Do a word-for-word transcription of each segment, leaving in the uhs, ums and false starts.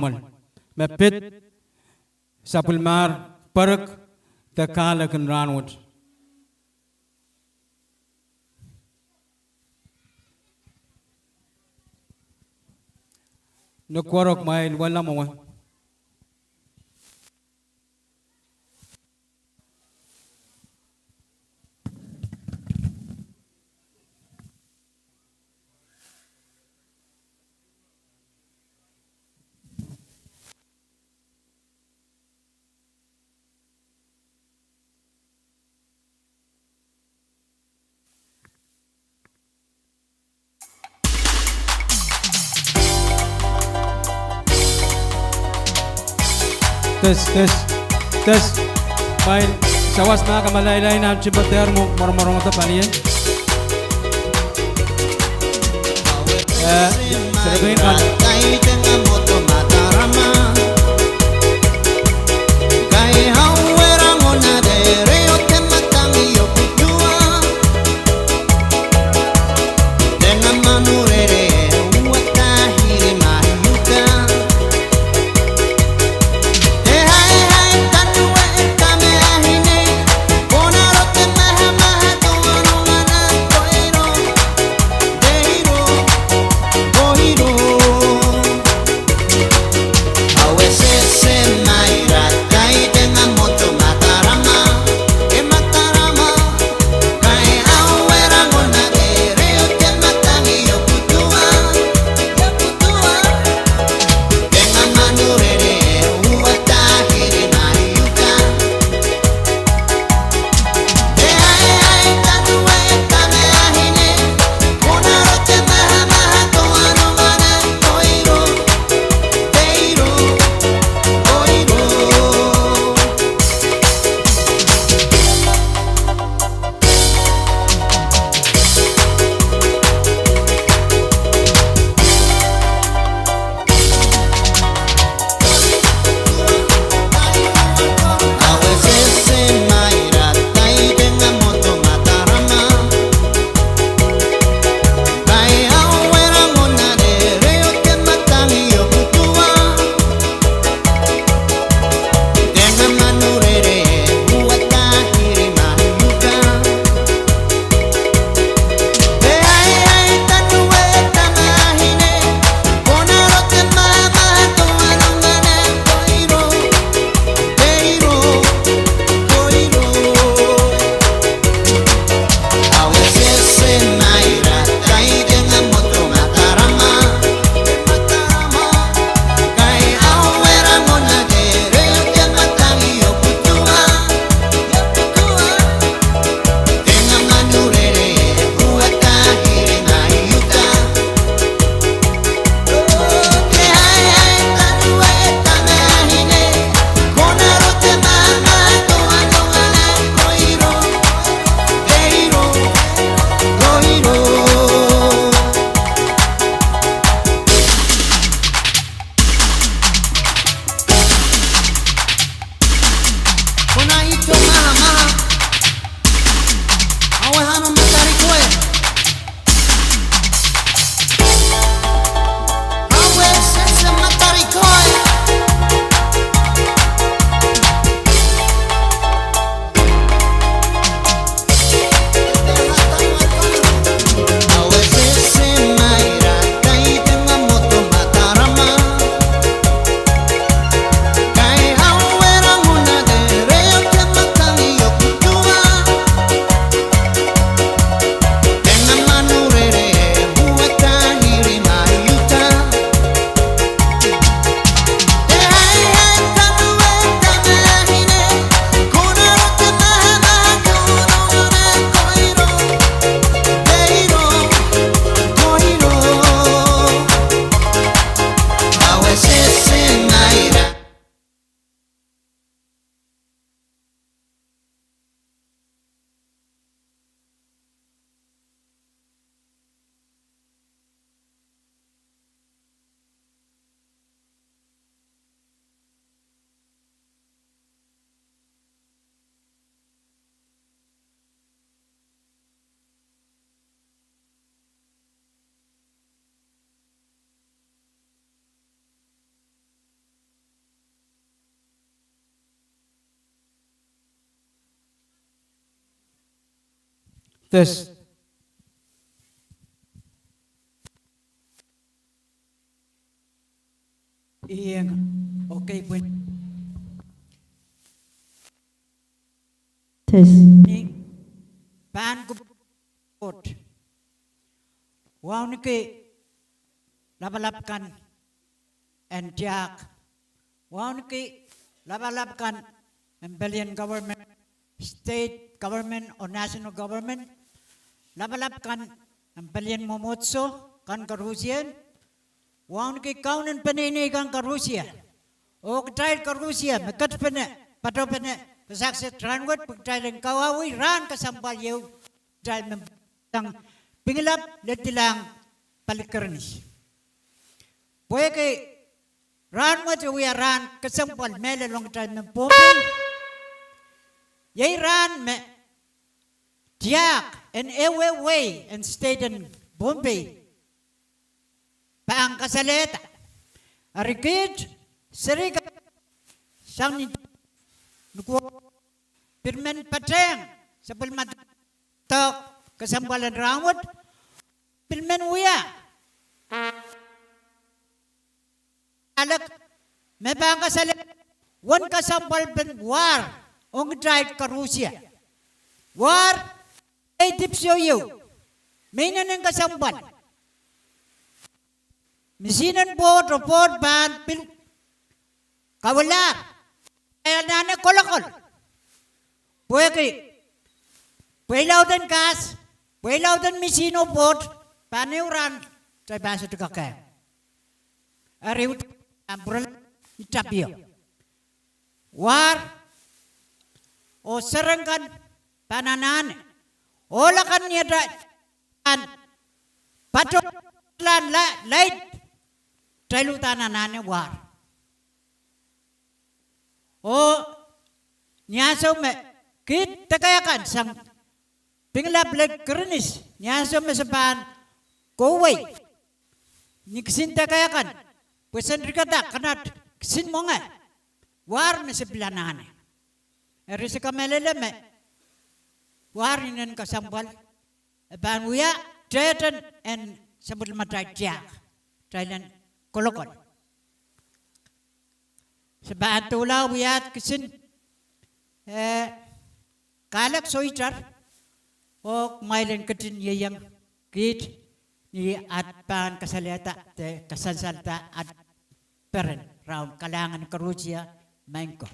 mwomwen me pid sapwellimahr pwerek de kahlek en rahnwet. Ni kwerek mwail wella mwowe. Test, test, test. Mwail sawas, ma ke malailai nan timpetier, mwo-, mwoaromwoaromdo palien. Eh, serepein kan. Test. Ieng, okay, pwe. Test. Ni pahn kupwuramwail. Wauneki lapalap kan en tiahk. Wauneki lapalap kan en pelien government, state government oh national government. Lapalap kan en pelien mwomwohdiso kan koarusie. Wauneki kaunen peneinei kan koarusie. Oh kitail koarusie me ketpene, patopene, pasakset rahnwet pwe kitail en kawauwih rahn kesempwal ieu. Kitail me sang Pingelap, Ledelahng, Palikirnis. Pwehki rahnwet e wia rahn kesempwal mehlel ong kitail me Pohnpei. Iei rahn me tiahk en ehuehu wehi en state en Pohnpei pahn kasalehda. Eri kiht, seri ka, sang ni, ni ko, pil men patehng sapwellimatail doadoahk kesempwal en rahnwet, pil men wia alek me pahn kasalehda uwen kesempwalpen war ong kitail koarusie. War ei dipwisou ieu me inenen kesempwal. Misihn en pwoud oh pwoud pahn pil kawelahr anahne kolokol. Pwehki pweilauden gas, pweilauden misihn oh pwoud, pahn ehu rahn kitail pahn sohte kakaun. Eri pahn pwurala ni tapio. War oh seren kan pahn anahne. Ohla kan ni atail pahn patohlahn la, laid, kitail uhdahn anahne war. Oh ni ansou me kiht deke kan sang Pingelap, Lake Kirinis, ni ansou me se pahn kohwei ni kisin deke kan pwe sen rikada kanat kisin mwenge, war me se pil anahne. Eri se kamehlele me war inenen kesempwal, e pahn wia tehten en sapwellimatail tiahk, kitail en kolokol. Se pahn doula wiahda kisin, eh, kahlek soitar, oh kumwail en ketin ieiang kiht ni at pahn kasalehda de kasansalda at peren rahn. Kalahngan koarusie, maing ko.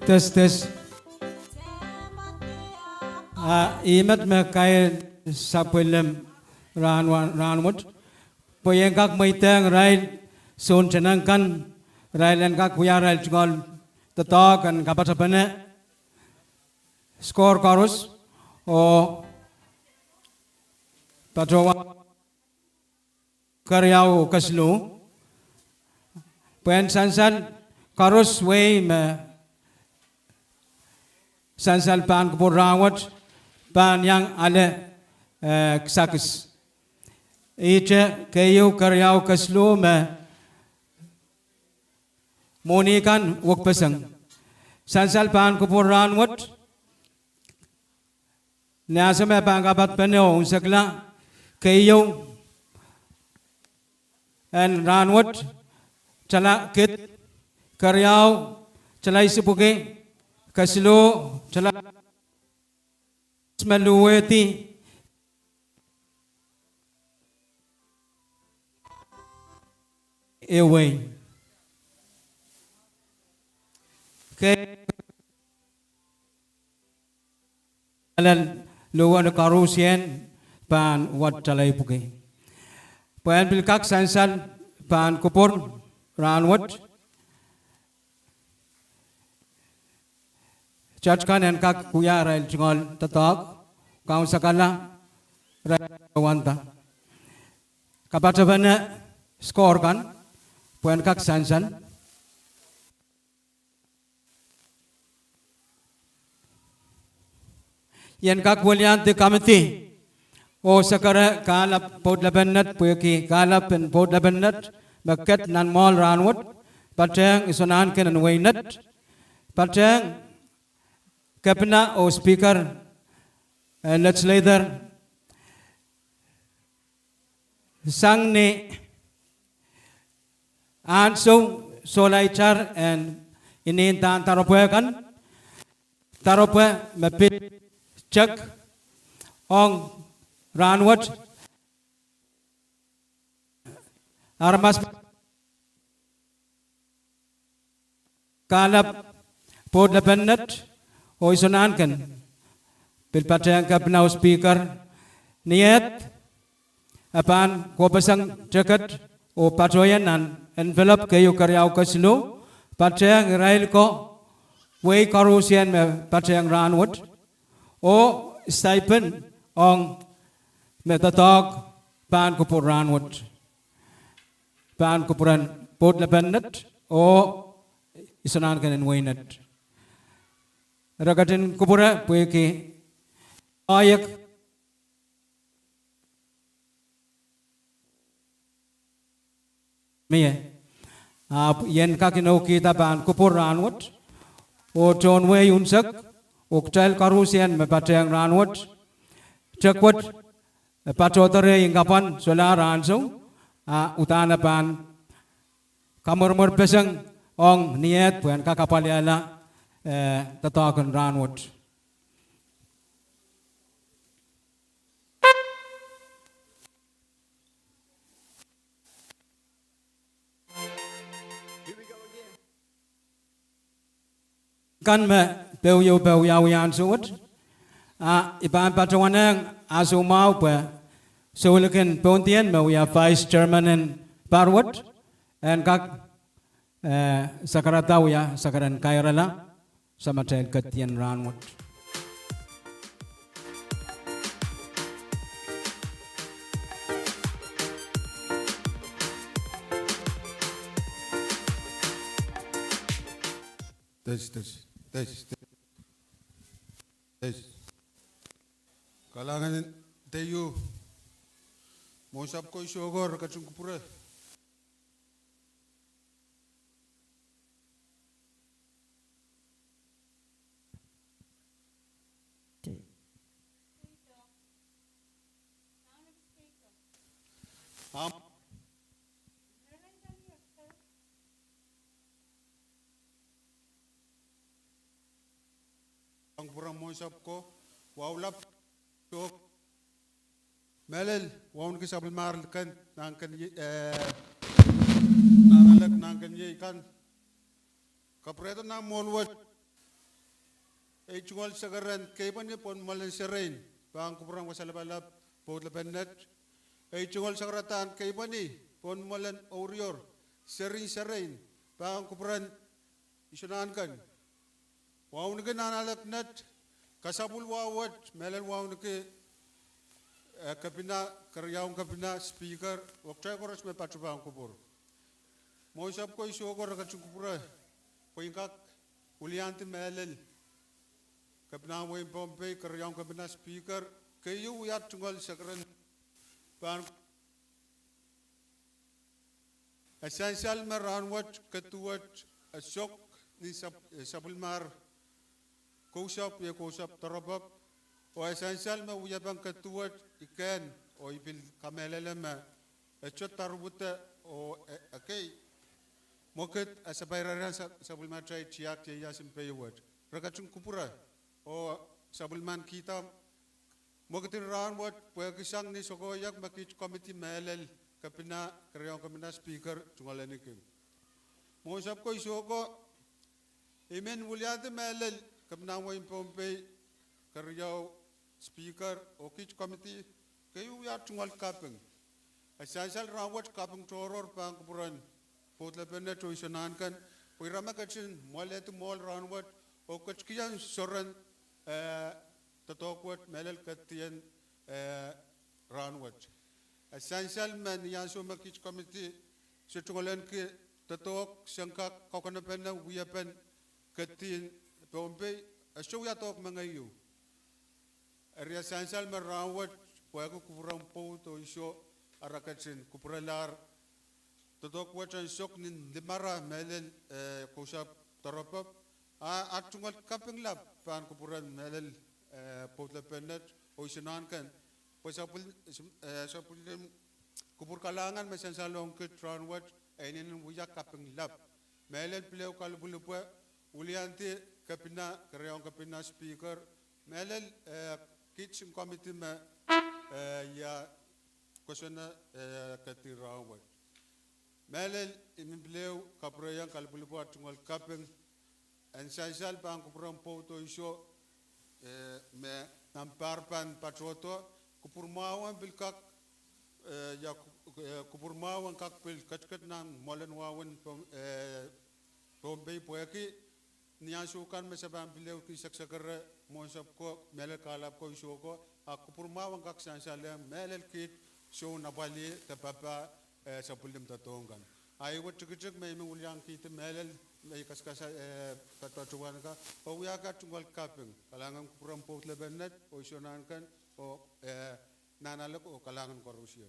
Testes. A, ih met me kair sapwellime rahn wa-, rahn wet. Pwe I en kak mweidehng irail soun tenenkan, irail en kak wia arail tungoal doadoahk en kapatapene skoar koaros oh patohwan keriau oh kesiluh. Pwehn sansal koaros wei me sansal pahn kupwur rahn wet pahn iang ale, eh, kisakis. Ihte keieu, keriau, kesiluh me mwohni kan wekpeseng. Sansal pahn kupwur rahn wet, ni ansou me pahn kapatapene oh unsekla, keieu en rahn wet, tala kid, keriau, tala isipwiki, kesiluh, tala me luwehdi, ewe. Ke- Alen luwehn koarusie pahn wad tala ipwiki. Pwehn pil kak sansal pahn kupwur rahn wet, church kan en kak wia arail tungoal doadoahk, kaunsekala, irail wanda. Kapatapene skoar kan, pwehn kak sansal. I en kak weliandi kamidi oh sekere kahlap pwoud lepennet, pwehki kahlap en pwoud lepennet me ket nan mwoahl rahn wet, patehng Isonahnken en Weinet, patehng kepina oh speaker, eh, legislator, sang ni ansou solahr en inendahn doaropwe kan, doaropwe me pid tek ong rahn wet, aramas kahlap pwoud lepennet oh Isonahnken, pil patehng kepina oh speaker, ni ehd e pahn kohpeseng ticket oh patohwan nan envelope keieu keriau kesiluh, patehng irail ko, wei koarusie me patehng rahn wet, oh stipend ong me doadoahk pahn kupwur rahn wet, pahn kupwuren pwoud lepennet oh Isonahnken en Weinet. Re ketin kupwure pwehki oahiek mie. Ahpw I en kak inoukihda pahn kupwur rahn wet, oh tohn wehi unsek, oh kitail koarusie me patehng rahn wet, tek wet e patohdo rehn kapwan solahr ansou, a uhdahn e pahn kamwermwerpeseng ong ni ehd pwehn kak apwaliala, eh, doadoahk en rahn wet. Kan me pewiou pwe wiawi ansou wet, a I pahn patohwanehng ansou mwahu pwe soulikin pohndion me wia vice chairman en par wet en kak, eh, sakarada wia sakaren kairala, samatail kedien rahn wet. Test, test, test, test. Kalahngan en teiu. Mwohnsapw ko, I sohte kak ketin kupwure. Ahmw pahn kupwure mwohnsapw ko, wahu lap, soh, mehlel, wauneki sapwellimar kan, nan ken, eh, nan alek nan ken iei kan. Kapwurehdo nan mwohl wet, Ei tungoal sekeren keipweni pohn mwoalen serein, pahn kupwuren Wasa Lapalap, Pwoud Lepennet. Ei tungoal sekeradahn keipweni pohn mwoalen ourior, serin serein, pahn kupwuren Isonahnken. Wauneki nan alek net, kasapwil wahu wet, mehlel wauneki, eh, kepina, keriaun kepina, speaker, oh kitail koaros me patohwan kupwur. Mwohnsapw ko, I soh ko, re ketin kupwure, pwe I kak wiliandi mehlel kepinahn wehin Pohnpei, keriaun kepina, speaker, keieu wia tungoal sekeren pahn E sansal me rahnwet ketiwet e sok ni sap-, eh, sapwellimar Kousapw, iei Kousapw Doropop, oh e sansal me wiepen ketiwet I kehn, oh I pil kamehlele me e sohte darwede, oh e, ekei mwekid e sapairairen sa-, sapwellimatail tiahk iei Iasin Pei wet. Re ketin kupwure, oh sapwelliman kihda mwekid en rahnwet pwehki sang ni sokohiek me kiht komiti mehlel kepina, keriaun kepina, speaker, tungoal enikin. Mwohnsapw ko, I soh ko, I men wiliandi mehlel kepinahn wehin Pohnpei, keriau, speaker, oh kiht komiti, keieu wia tungoal kaping. E sansal rahnwet kaping tohrohr pahn kupwuren Pwoud Lepennet oh Isonahnken, pwe ira me ketin mwoalehdi mwoahl rahnwet, oh ketikihong soaren, eh, doadoahk wet mehlel kedien, eh, rahnwet. E sansal me ni ansou me kiht komiti se tungoal eniki doadoahk, se kak kakonepene wiepen kedien Pohnpei, e sohte wia doadoahk mengeieu. Eri e sansal me rahnwet pwehki kupwuren Pwoud oh Iso, ara ketin kupwurelahr doadoahk wet en sok ni limara mehlel, eh, Kousapw Doropop, a, a tungoal kaping lap pahn kupwuren mehlel, eh, Pwoud Lepennet oh Isonahnken, pwe sapwel-, eh, sapwellime kupwur kalahngan me sansalohng kiht rahnwet e inenen wia kaping lap. Mehlel pil ehu kalipwulipwe, wiliandi kepina, keriaun kepina, speaker, mehlel, eh, kiht komiti me, eh, ia kosonned, eh, kedi rahnwet. Mehlel I men pil ehu kapwurehiong kalipwulipwe oh tungoal kaping en sansal pahn kupwuren Pwoud oh Iso, eh, me nan pahr pahn patohdo, kupwur mwahu en pil kak, eh, ia ku-, eh, kupwur mwahu en kak pil ketiket nan mwoalen wahwen Pom-, eh, Pohnpei pwehki ni ansou kan me se pahn pil ehu kin seksekere, Mwohnsapw ko, mehlel kahlap ko, I soh ko, a kupwur mwahu en kak sansalehng mehlel kiht soun apwalih de papah, eh, sapwellime doadoahk kan. A ih wet tikitik me I men wiliandi mehlel me I kaskasai, eh, patohwan ka, oh wiahki tungoal kaping, kalahngan kupwuren Pwoud Lepennet oh Isonahnken, oh, eh, nan alek oh kalahngan koarusie.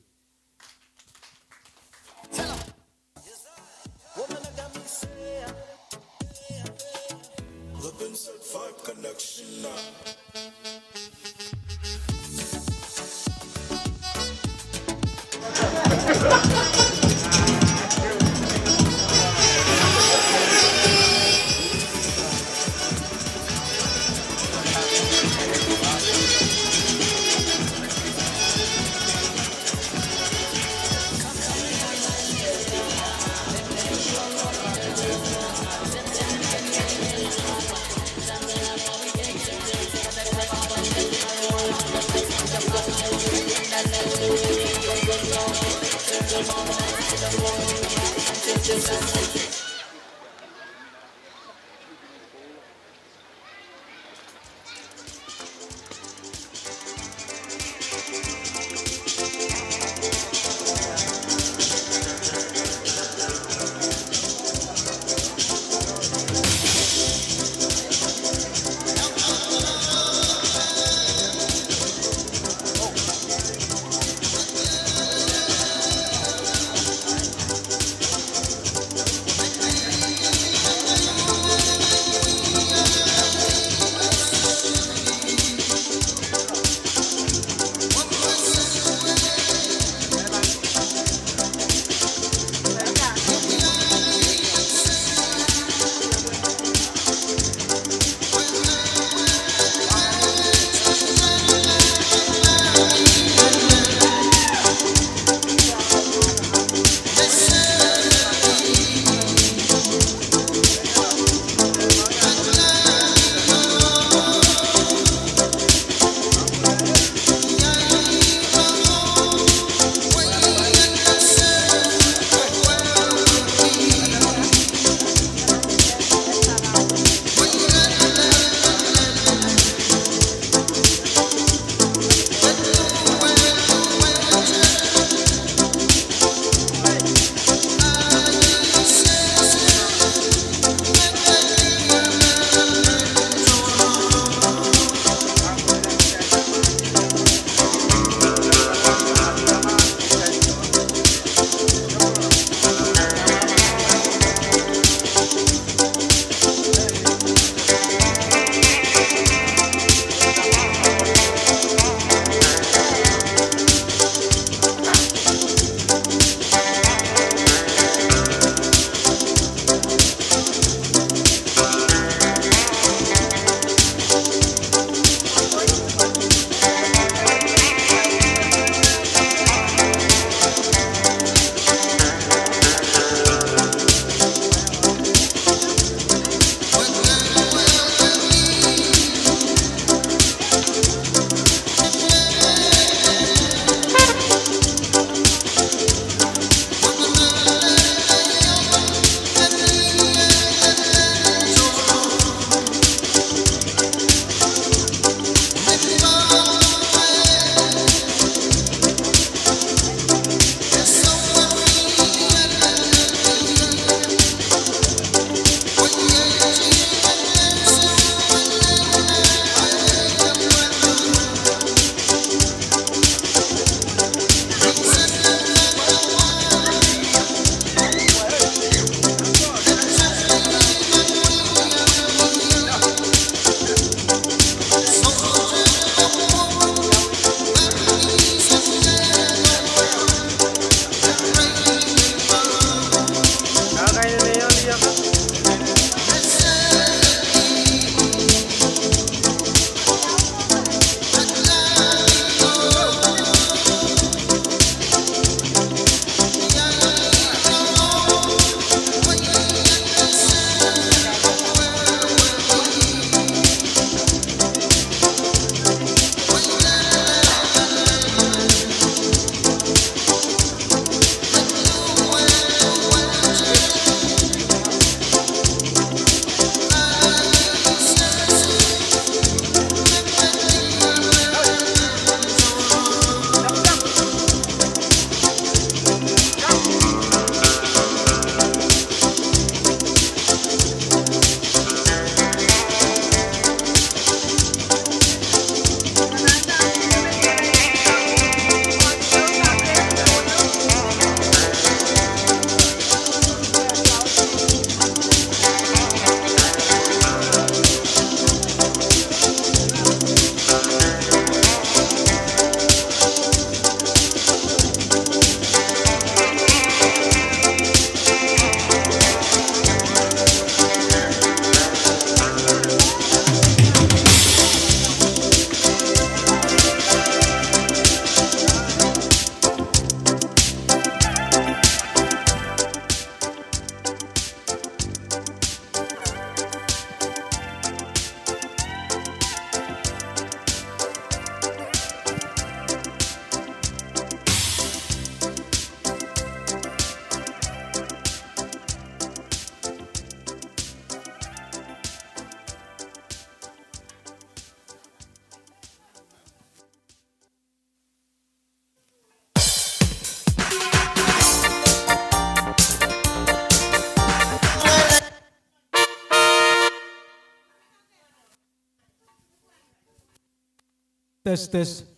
Test, test.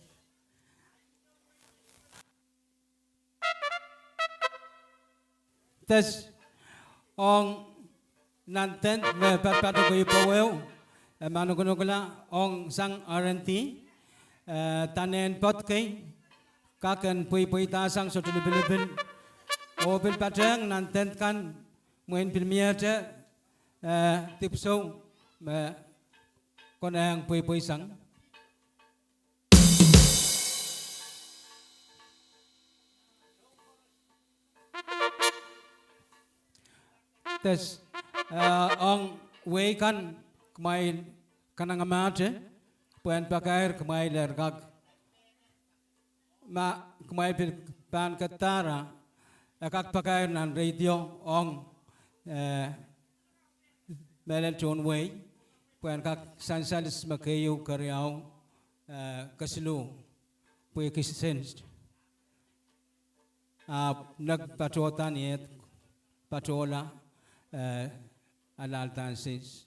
Test. Ong nan tent me patpato kei pwoweo, e manokonokla ong sang R and D, eh, danen poad kei, kak en pweipweidahsang sohte lipilipil. Oh pil patehng nan tent kan, mwein pil miehte, eh, dipwisou me konehng pweipweisang. Test. Eh, ong wehi kan, kumwail kanengamahte, pwehn pakair kumwail eri kak. Ma kumwail pil pahn kedara, e kak pakair nan radio ong, eh, mehlel tohn wehi, pwehn kak sansal ihs me keieu keriau, eh, kesiluh, pwe kisehn. Ahpw nek patohda ni ehd, patohla, eh, alahldahn sehs.